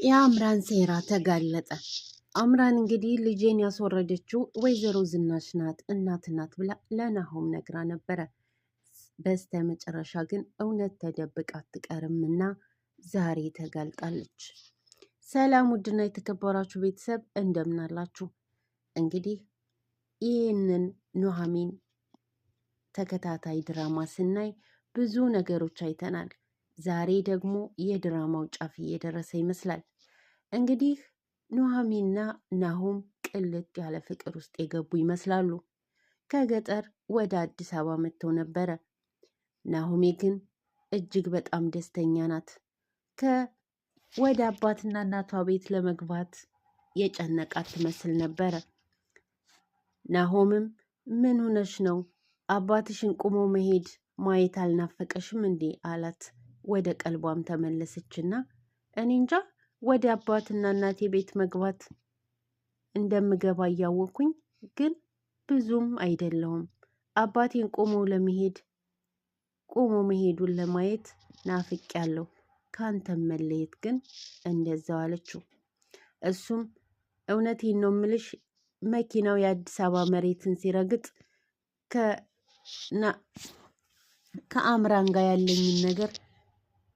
የአምራን ሴራ ተጋለጠ። አምራን እንግዲህ ልጄን ያስወረደችው ወይዘሮ ዝናሽ ናት እናት ናት ብላ ለናሆም ነግራ ነበረ። በስተ መጨረሻ ግን እውነት ተደብቃ አትቀርምና ዛሬ ተጋልጣለች። ሰላም ውድና የተከበራችሁ ቤተሰብ እንደምናላችሁ። እንግዲህ ይህንን ኑሐሚን ተከታታይ ድራማ ስናይ ብዙ ነገሮች አይተናል። ዛሬ ደግሞ የድራማው ጫፍ እየደረሰ ይመስላል። እንግዲህ ኑሐሚንና ናሁም ቅልጥ ያለ ፍቅር ውስጥ የገቡ ይመስላሉ። ከገጠር ወደ አዲስ አበባ መጥተው ነበረ። ናሁሜ ግን እጅግ በጣም ደስተኛ ናት። ከወደ አባትና እናቷ ቤት ለመግባት የጨነቃት ትመስል ነበረ። ናሆምም ምን ሆነሽ ነው? አባትሽን ቁሞ መሄድ ማየት አልናፈቀሽም እንዴ? አላት። ወደ ቀልቧም ተመለሰችና እኔ እንጃ ወደ አባትና እናቴ ቤት መግባት እንደምገባ እያወቅኩኝ ግን ብዙም አይደለሁም። አባቴን ቆሞ ለመሄድ ቆሞ መሄዱን ለማየት ናፍቄያለሁ። ካንተም መለየት ግን እንደዛው አለችው። እሱም እውነቴን ነው ምልሽ መኪናው የአዲስ አበባ መሬትን ሲረግጥ ከአምራን ጋር ያለኝን ነገር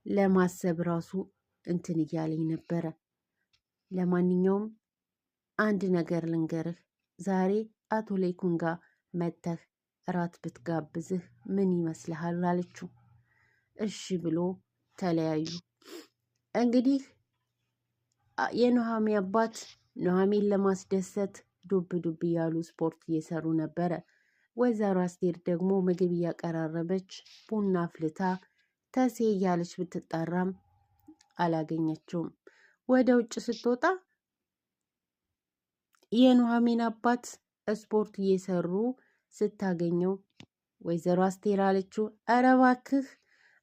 ለማሰብ ራሱ እንትን እያለኝ ነበረ። ለማንኛውም አንድ ነገር ልንገርህ፣ ዛሬ አቶ ሌኩን ጋር መተህ እራት ብትጋብዝህ ምን ይመስልሃል? አለችው። እሺ ብሎ ተለያዩ። እንግዲህ የኑሃሚ አባት ኑሃሚን ለማስደሰት ዱብ ዱብ እያሉ ስፖርት እየሰሩ ነበረ። ወይዘሮ አስቴር ደግሞ ምግብ እያቀራረበች ቡና አፍልታ ተሴ እያለች ብትጣራም አላገኘችውም። ወደ ውጭ ስትወጣ የኑሐሚን አባት ስፖርት እየሰሩ ስታገኘው ወይዘሮ አስቴር አለችው፣ ኧረ እባክህ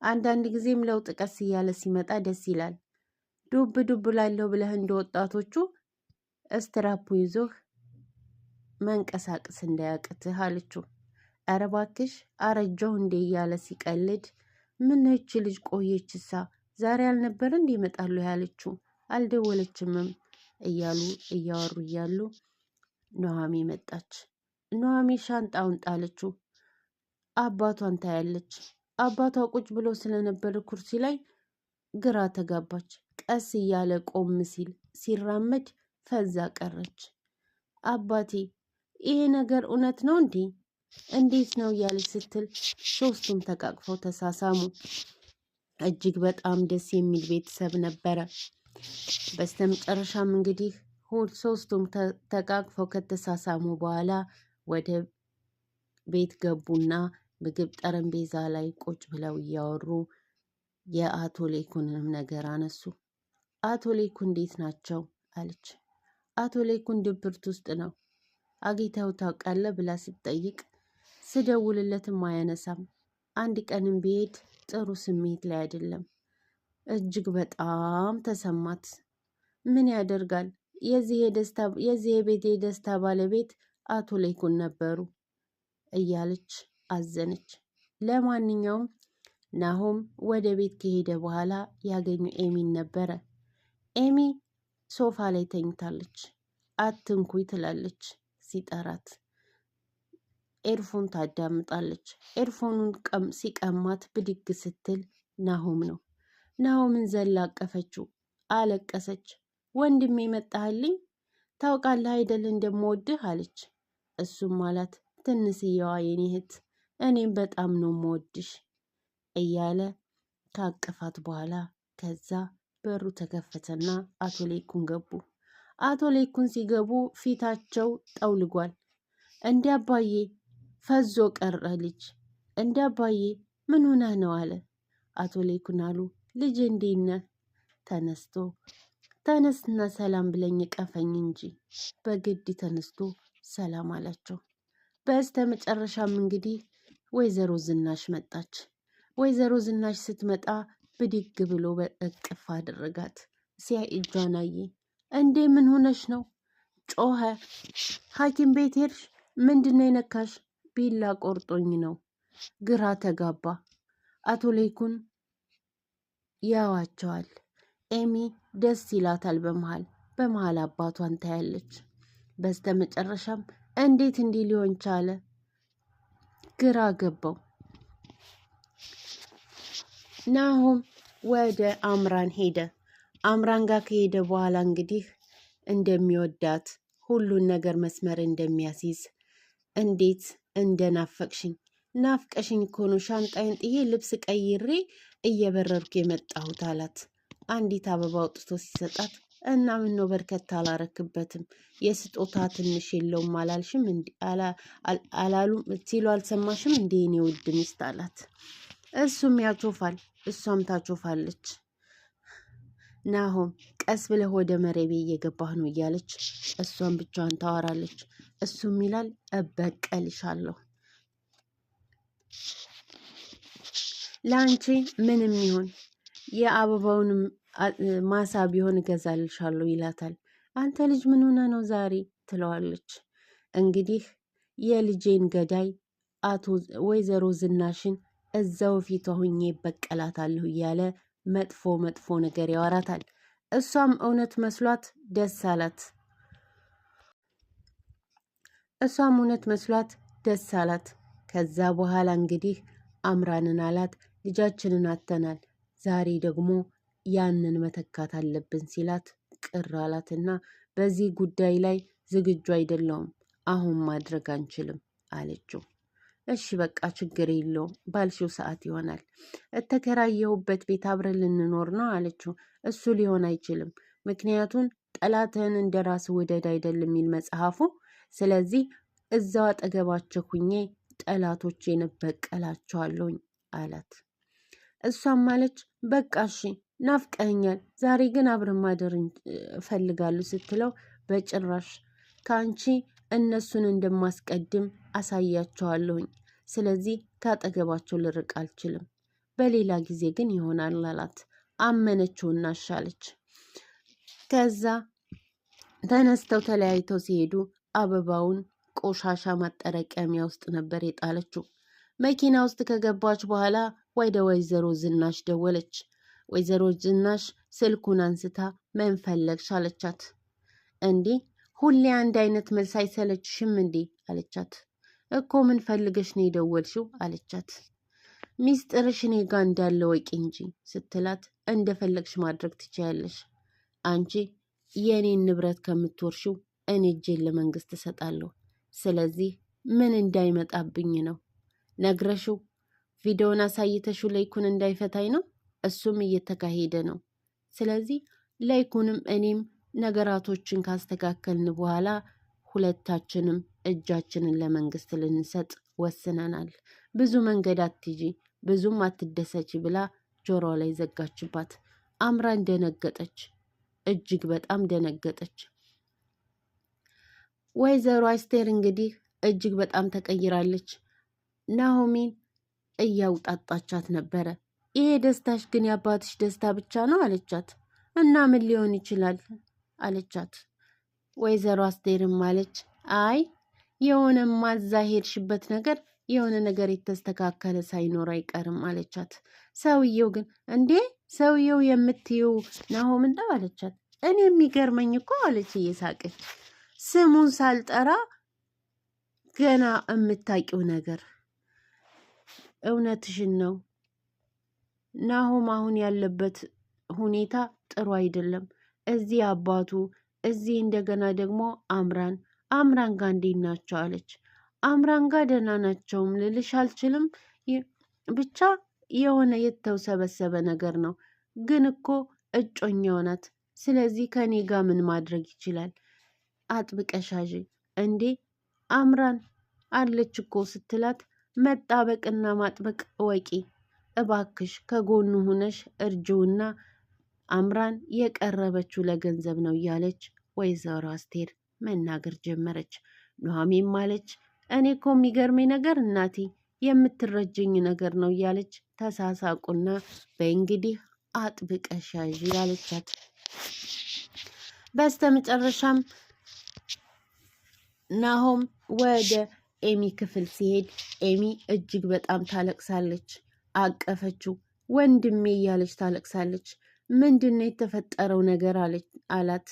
አንዳንድ ጊዜም ለውጥ ቀስ እያለ ሲመጣ ደስ ይላል። ዱብ ዱብ ላለሁ ብለህ እንደ ወጣቶቹ እስትራፑ ይዞህ መንቀሳቀስ እንዳያቅትህ አለችው። ኧረ እባክሽ አረጀሁ እንዴ እያለ ሲቀልድ ምን ይህች ልጅ ቆየችሳ ዛሬ አልነበር እንዲህ ይመጣሉ ያለችው አልደወለችምም እያሉ እያወሩ እያሉ ኑሐሚ መጣች። ኑሐሚ ሻንጣውን ጣለችው። አባቷን ታያለች። አባቷ ቁጭ ብሎ ስለነበረ ኩርሲ ላይ ግራ ተጋባች። ቀስ እያለ ቆም ሲል ሲራመድ ፈዛ ቀረች። አባቴ ይሄ ነገር እውነት ነው እንዴ? እንዴት ነው እያለች ስትል ሶስቱም ተቃቅፈው ተሳሳሙ። እጅግ በጣም ደስ የሚል ቤተሰብ ነበረ። በስተመጨረሻም እንግዲህ ሶስቱም ተቃቅፈው ከተሳሳሙ በኋላ ወደ ቤት ገቡና ምግብ ጠረጴዛ ላይ ቁጭ ብለው እያወሩ የአቶ ሌኩንንም ነገር አነሱ። አቶ ሌኩን እንዴት ናቸው አለች። አቶ ሌኩን ድብርት ውስጥ ነው አግኝተኸው ታውቃለህ ብላ ስትጠይቅ ስደውልለትም አያነሳም። አንድ ቀንም ቢሄድ ጥሩ ስሜት ላይ አይደለም። እጅግ በጣም ተሰማት። ምን ያደርጋል የዚህ የቤት የደስታ ባለቤት አቶ ለይኩን ነበሩ እያለች አዘነች። ለማንኛውም ናሆም ወደ ቤት ከሄደ በኋላ ያገኙ ኤሚን ነበረ። ኤሚ ሶፋ ላይ ተኝታለች። አትንኩኝ ትላለች ሲጠራት earphone ታዳምጣለች። earphone ኑን ሲቀማት ብድግ ስትል ናሆም ነው። ናሆምን ዘላ አቀፈችው፣ አለቀሰች። ወንድሜ መጣህልኝ ታውቃለህ አይደል እንደምወድህ አለች። እሱም አላት ትንስየዋ የኔ እህት እኔም በጣም ነው የምወድሽ እያለ ካቀፋት በኋላ ከዛ በሩ ተከፈተና አቶ ሌኩን ገቡ። አቶ ሌኩን ሲገቡ ፊታቸው ጠውልጓል። እንዲ አባዬ ፈዞ ቀረ ልጅ። እንደ አባዬ ምን ሆነህ ነው አለ። አቶ ሌኩን አሉ ልጅ እንዴት ነህ? ተነስቶ ተነስና ሰላም ብለኝ ቀፈኝ እንጂ በግድ ተነስቶ ሰላም አላቸው። በስተ መጨረሻም እንግዲህ ወይዘሮ ዝናሽ መጣች። ወይዘሮ ዝናሽ ስትመጣ ብድግ ብሎ በእቅፍ አደረጋት። ሲያይ እጇን አየ። እንዴ ምን ሆነሽ ነው? ጮኸ። ሐኪም ቤት ሄድሽ? ምንድን ነው የነካሽ? ቢላ ቆርጦኝ ነው። ግራ ተጋባ። አቶ ሌኩን ያዋቸዋል። ኤሚ ደስ ይላታል። በመሃል በመሃል አባቷን ታያለች። በስተመጨረሻም እንዴት እንዲህ ሊሆን ቻለ? ግራ ገባው። ናሆም ወደ አምራን ሄደ። አምራን ጋር ከሄደ በኋላ እንግዲህ እንደሚወዳት ሁሉን ነገር መስመር እንደሚያስይዝ፣ እንዴት እንደናፈቅሽኝ፣ ናፍቀሽኝ እኮ ነው ሻንጣዬን ጥዬ ልብስ ቀይሬ እየበረርኩ የመጣሁት አላት። አንዲት አበባ አውጥቶ ሲሰጣት እና ምን ነው በርከት አላረክበትም? የስጦታ ትንሽ የለውም አላልሽም? አላሉም ሲሉ አልሰማሽም እንዴ የኔ ውድ ሚስት አላት። እሱም ያቾፋል፣ እሷም ታቾፋለች። ናሆም ቀስ ብለህ ወደ መሬቤ እየገባህ ነው እያለች እሷም ብቻዋን ታወራለች። እሱም ይላል እበቀልሻለሁ፣ ለአንቺ ምንም ይሁን የአበባውንም ማሳ ቢሆን እገዛልሻለሁ ይላታል። አንተ ልጅ ምን ሆነ ነው ዛሬ ትለዋለች። እንግዲህ የልጄን ገዳይ አቶ ወይዘሮ ዝናሽን እዛው ፊቷ ሁኜ እበቀላታለሁ እያለ መጥፎ መጥፎ ነገር ያወራታል። እሷም እውነት መስሏት ደስ አላት። እሷም እውነት መስሏት ደስ አላት። ከዛ በኋላ እንግዲህ አምራንን አላት፣ ልጃችንን አተናል፣ ዛሬ ደግሞ ያንን መተካት አለብን ሲላት ቅር አላትና በዚህ ጉዳይ ላይ ዝግጁ አይደለውም፣ አሁን ማድረግ አንችልም አለችው። እሺ በቃ ችግር የለውም ባልሽው ሰዓት ይሆናል። እተከራየሁበት ቤት አብረን ልንኖር ነው አለችው። እሱ ሊሆን አይችልም፣ ምክንያቱም ጠላትህን እንደ ራስ ውደድ አይደል የሚል መጽሐፉ። ስለዚህ እዛው አጠገባቸው ሁኜ ጠላቶቼን እበቀላቸዋለሁኝ አላት። እሷም አለች በቃ እሺ ናፍቀኸኛል፣ ዛሬ ግን አብረን ማደር እፈልጋለሁ ስትለው በጭራሽ ከአንቺ እነሱን እንደማስቀድም አሳያቸዋለሁኝ። ስለዚህ ከአጠገባቸው ልርቅ አልችልም። በሌላ ጊዜ ግን ይሆናል አላት። አመነችውና አሻለች። ከዛ ተነስተው ተለያይተው ሲሄዱ አበባውን ቆሻሻ ማጠራቀሚያ ውስጥ ነበር የጣለችው። መኪና ውስጥ ከገባች በኋላ ወደ ወይዘሮ ዝናሽ ደወለች። ወይዘሮ ዝናሽ ስልኩን አንስታ ምን ፈለግሽ አለቻት። እንዴ ሁሌ አንድ አይነት መልስ አይሰለችሽም እንዴ አለቻት። እኮ ምን ፈልገሽ ነው የደወልሽው አለቻት። ሚስጥርሽ እኔ ጋ እንዳለ ወቂ እንጂ ስትላት እንደፈለግሽ ማድረግ ትችያለሽ። አንቺ የእኔን ንብረት ከምትወርሽው እኔ እጄን ለመንግስት እሰጣለሁ። ስለዚህ ምን እንዳይመጣብኝ ነው ነግረሽው፣ ቪዲዮን አሳይተሽው ለይኩን እንዳይፈታኝ ነው። እሱም እየተካሄደ ነው። ስለዚህ ለይኩንም እኔም ነገራቶችን ካስተካከልን በኋላ ሁለታችንም እጃችንን ለመንግስት ልንሰጥ ወስነናል። ብዙ መንገድ አትጂ፣ ብዙም አትደሰች ብላ ጆሮ ላይ ዘጋችባት። አምራን ደነገጠች፣ እጅግ በጣም ደነገጠች። ወይዘሮ አስቴር እንግዲህ እጅግ በጣም ተቀይራለች። ናሆሚን እያውጣጣቻት ነበረ። ይሄ ደስታሽ ግን የአባትሽ ደስታ ብቻ ነው አለቻት። እና ምን ሊሆን ይችላል አለቻት። ወይዘሮ አስቴርም አለች አይ የሆነ ማዛ ሄድሽበት ነገር የሆነ ነገር የተስተካከለ ሳይኖር አይቀርም አለቻት። ሰውየው ግን እንዴ ሰውየው የምትይው ናሆም እንደው አለቻት። እኔ የሚገርመኝ እኮ አለች እየሳቀች ስሙን ሳልጠራ ገና የምታውቂው ነገር እውነትሽን ነው። ናሆም አሁን ያለበት ሁኔታ ጥሩ አይደለም። እዚህ አባቱ እዚህ እንደገና ደግሞ አምራን አምራን ጋ እንዴት ናቸው አለች። አምራን ጋ ደህና ናቸውም ልልሽ አልችልም። ብቻ የሆነ የተውሰበሰበ ነገር ነው። ግን እኮ እጮኛው ናት። ስለዚህ ከኔ ጋር ምን ማድረግ ይችላል? አጥብቀሻዥ እንዴ አምራን አለች እኮ ስትላት መጣበቅና ማጥበቅ እወቂ እባክሽ፣ ከጎኑ ሁነሽ እርጅውና አምራን የቀረበችው ለገንዘብ ነው እያለች ወይዘሮ አስቴር መናገር ጀመረች። ኑሐሚንም አለች እኔ እኮ የሚገርመኝ ነገር እናቴ የምትረጅኝ ነገር ነው እያለች ተሳሳቁና በእንግዲህ አጥብቀሽ ያዢ አለቻት። በስተመጨረሻም ናሆም ወደ ኤሚ ክፍል ሲሄድ ኤሚ እጅግ በጣም ታለቅሳለች። አቀፈችው። ወንድሜ እያለች ታለቅሳለች። ምንድን ነው የተፈጠረው ነገር አላት።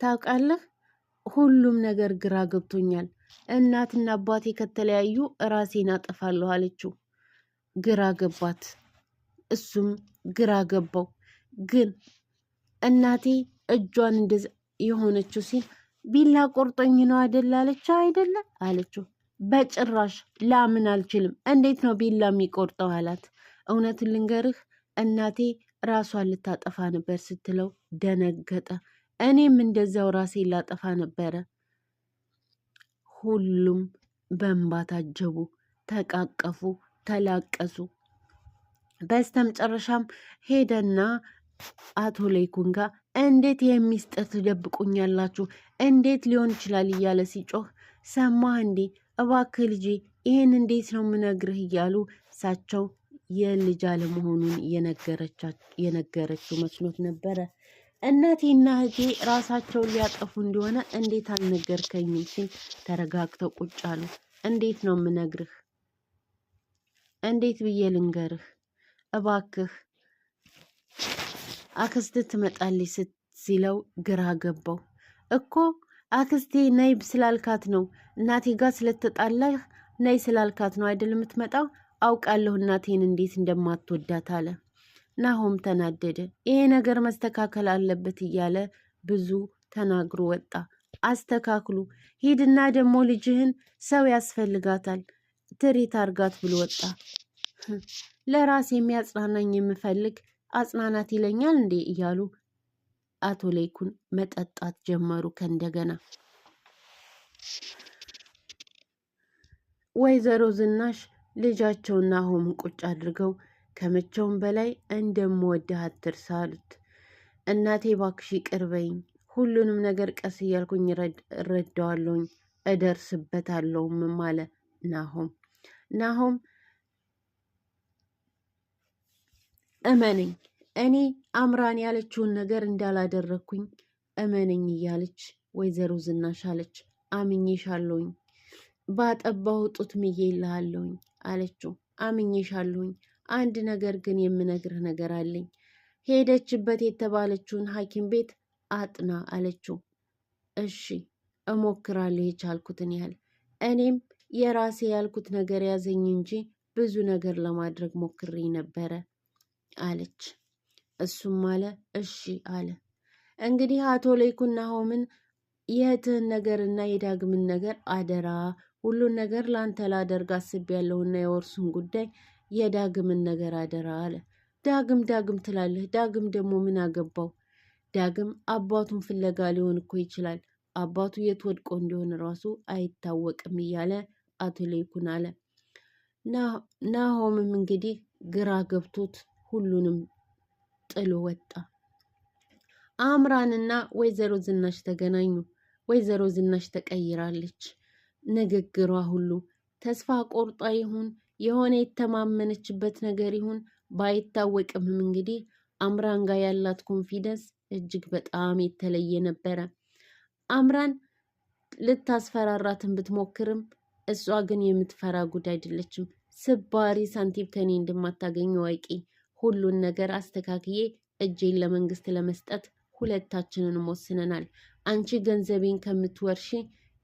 ታውቃለህ ሁሉም ነገር ግራ ገብቶኛል። እናትና አባቴ ከተለያዩ ራሴን አጠፋለሁ አለችው። ግራ ገባት፣ እሱም ግራ ገባው። ግን እናቴ እጇን እንደዚ የሆነችው ሲል ቢላ ቆርጦኝ ነው አይደለ አለችው። አይደለ አለችው። በጭራሽ ላምን አልችልም። እንዴት ነው ቢላ የሚቆርጠው አላት። እውነትን ልንገርህ እናቴ ራሷን ልታጠፋ ነበር ስትለው ደነገጠ። እኔም እንደዚያው ራሴን ላጠፋ ነበረ። ሁሉም በእንባ ታጀቡ፣ ተቃቀፉ፣ ተላቀሱ። በስተመጨረሻም ሄደና አቶ ለይኩን ጋር እንዴት የሚስጥር ትደብቁኛላችሁ? እንዴት ሊሆን ይችላል? እያለ ሲጮህ ሰማህ እንዴ? እባክህ ልጄ ይህን እንዴት ነው ምነግርህ? እያሉ እሳቸው የልጅ አለመሆኑን የነገረችው መስሎት ነበረ። እናቴና እህቴ ራሳቸውን ሊያጠፉ እንደሆነ እንዴት አልነገርከኝም? ሲል ተረጋግተው ቁጭ አሉ። እንዴት ነው ምነግርህ? እንዴት ብዬ ልንገርህ? እባክህ አክስት ትመጣለች ሲለው ግራ ገባው። እኮ አክስቴ ነይ ስላልካት ነው፣ እናቴ ጋር ስለተጣላህ ነይ ስላልካት ነው አይደል የምትመጣው? አውቃለሁ እናቴን እንዴት እንደማትወዳት አለ። ናሆም ተናደደ። ይሄ ነገር መስተካከል አለበት እያለ ብዙ ተናግሮ ወጣ። አስተካክሉ፣ ሂድና ደግሞ ልጅህን ሰው ያስፈልጋታል ትሪት አርጋት ብሎ ወጣ። ለራሴ የሚያጽናናኝ የምፈልግ አጽናናት ይለኛል እንዴ እያሉ አቶ ለይኩን መጠጣት ጀመሩ ከእንደገና። ወይዘሮ ዝናሽ ልጃቸውን ናሆምን ቁጭ አድርገው ከመቼውም በላይ እንደምወድህ አትርሳ አሉት። እናቴ እባክሽ ይቅር በይኝ፣ ሁሉንም ነገር ቀስ እያልኩኝ እረዳዋለሁኝ እደርስበታለሁም አለ ናሆም። ናሆም እመነኝ፣ እኔ አምራን ያለችውን ነገር እንዳላደረግኩኝ እመነኝ እያለች ወይዘሮ ዝናሽ አለች። አምኜሻለሁኝ፣ ባጠባው ጡት ምዬልሃለሁኝ አለችው። አምኜሻለሁኝ፣ አንድ ነገር ግን የምነግርህ ነገር አለኝ። ሄደችበት የተባለችውን ሐኪም ቤት አጥና አለችው። እሺ እሞክራለሁ የቻልኩትን ያህል። እኔም የራሴ ያልኩት ነገር ያዘኝ እንጂ ብዙ ነገር ለማድረግ ሞክሬ ነበረ አለች። እሱም አለ እሺ አለ። እንግዲህ አቶ ለይኩን ናሆምን የእህትህን ነገርና የዳግምን ነገር አደራ፣ ሁሉን ነገር ለአንተ ላደርግ አስቤያለሁና የወርሱን ጉዳይ የዳግምን ነገር አደራ አለ። ዳግም ዳግም ትላለህ፣ ዳግም ደግሞ ምን አገባው? ዳግም አባቱን ፍለጋ ሊሆን እኮ ይችላል። አባቱ የት ወድቆ እንዲሆን ራሱ አይታወቅም እያለ አቶ ለይኩን አለ። ናሆምም እንግዲህ ግራ ገብቶት ሁሉንም ጥሎ ወጣ። አምራንና ወይዘሮ ዝናሽ ተገናኙ። ወይዘሮ ዝናሽ ተቀይራለች። ንግግሯ ሁሉ ተስፋ ቆርጣ ይሁን የሆነ የተማመነችበት ነገር ይሁን ባይታወቅምም እንግዲህ አምራን ጋር ያላት confidence እጅግ በጣም የተለየ ነበረ። አምራን ልታስፈራራትን ብትሞክርም እሷ ግን የምትፈራ ጉድ አይደለችም። ስባሪ ሳንቲም ከኔ እንደማታገኝ ወቂ፣ ሁሉን ነገር አስተካክዬ እጄን ለመንግስት ለመስጠት ሁለታችንንም ወስነናል። አንቺ ገንዘቤን ከምትወርሺ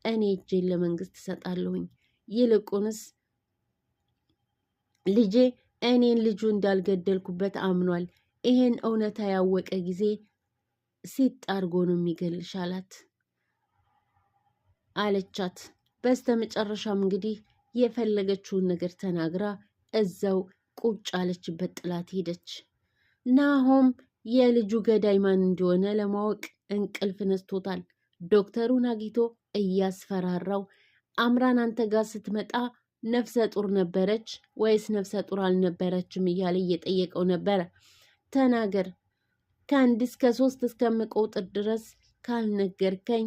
እኔ እጄን ለመንግስት እሰጣለሁኝ። ይልቁንስ ልጄ እኔን ልጁ እንዳልገደልኩበት አምኗል። ይሄን እውነታ ያወቀ ጊዜ ሲጥ አርጎ ነው የሚገልሽ አላት አለቻት። በስተመጨረሻም እንግዲህ የፈለገችውን ነገር ተናግራ እዛው ቁጭ አለችበት ጥላት ሄደች። ናሆም የልጁ ገዳይ ማን እንደሆነ ለማወቅ እንቅልፍ ነስቶታል። ዶክተሩን አግኝቶ እያስፈራራው አምራን አንተ ጋር ስትመጣ ነፍሰ ጡር ነበረች ወይስ ነፍሰ ጡር አልነበረችም እያለ እየጠየቀው ነበረ። ተናገር፣ ከአንድ እስከ ሶስት እስከምቆጥር ድረስ ካልነገርከኝ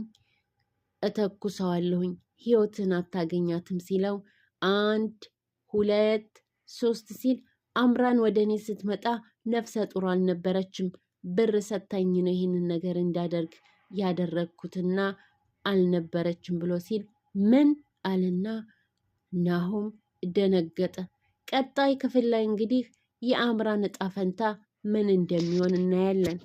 እተኩሰዋለሁኝ፣ ህይወትን አታገኛትም ሲለው 1 2 3 ሲል አምራን ወደ እኔ ስትመጣ ነፍሰ ጡር አልነበረችም፣ ብር ሰታኝ ነው ይህንን ነገር እንዳደርግ ያደረግኩትና አልነበረችም ብሎ ሲል ምን አለና ናሆም ደነገጠ። ቀጣይ ክፍል ላይ እንግዲህ የአምራን እጣ ፈንታ ምን እንደሚሆን እናያለን።